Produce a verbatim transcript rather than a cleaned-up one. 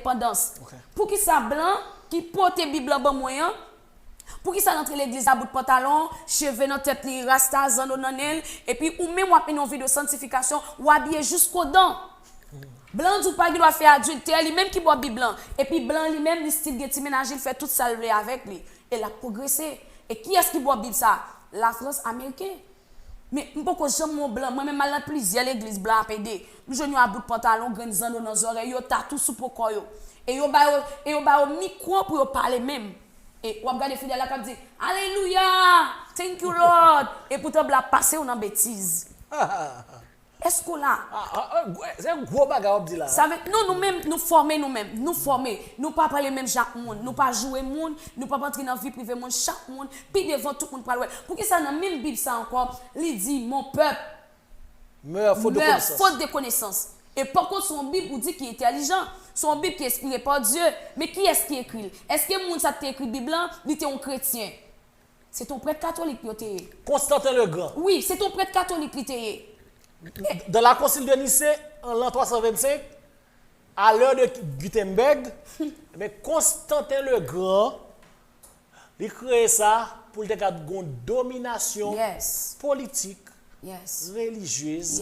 Endepandans. Poukisa blan ki pote Bib lan ban mwen an, poukisa l antre legliz la bout pantalon, cheve nan tèt li, rasta, zanno nan nen l, epi ou menm w ap mennen yon vi de santifikasyon, w abiye jiskodan. Blan di w pa gen dwa fè adiltè, li menm ki ba w Bib lan. Epi blan li menm, li still gen ti mennaj li, l fè tout sa l vle avèk li. E l ap pwogrese. E kiyès ki ba w Bib sa? Lafrans, Ameriken. Men m poko janm wè yon blan, mwen menm m al nan plizyè legliz blan ap ede. M jwenn yo a bout pantalon, grenn zanno nan zòrèy yo, tatou sou po kò yo. E yo ba yo, e yo ba yo mikwo pou yo pale menm. E w ap gade fidèl la k ap di, "Alelouya! Thank you, Lord!" E poutan blan ap pase yo nan betiz. Èske w la? Se gwo bagay w ap di la. Sa vle, non, nou menm, nou fòme nou menm. Nou fòme. Nou pa pale menm jan ak moun. Nou pa joure moun. Nou p ap antre nan vi prive moun. Chak moun, pi devan tout moun pral wè. Poukisa nan menm Bib sa ankò, li di, mon peuple meurt faute de connaissance. E poko se yon Bib ou di ki entèlijan. Se yon Bib ki enspire pa Dye. Men kiyès ki ekri l? Èske moun sa k te ekri Bib lan, li te yon kretyen? Se t on prèt katolik yo te ye. Konstantin le Grand. Wi, se t on prèt katolik li te ye. Dans la concile de Nicée, an lan twa san vennsenk, à l'heure de Gutenberg, men Konstantin le Grand, li kreye sa pou l te ka gen yon dominasyon politik, relijyez,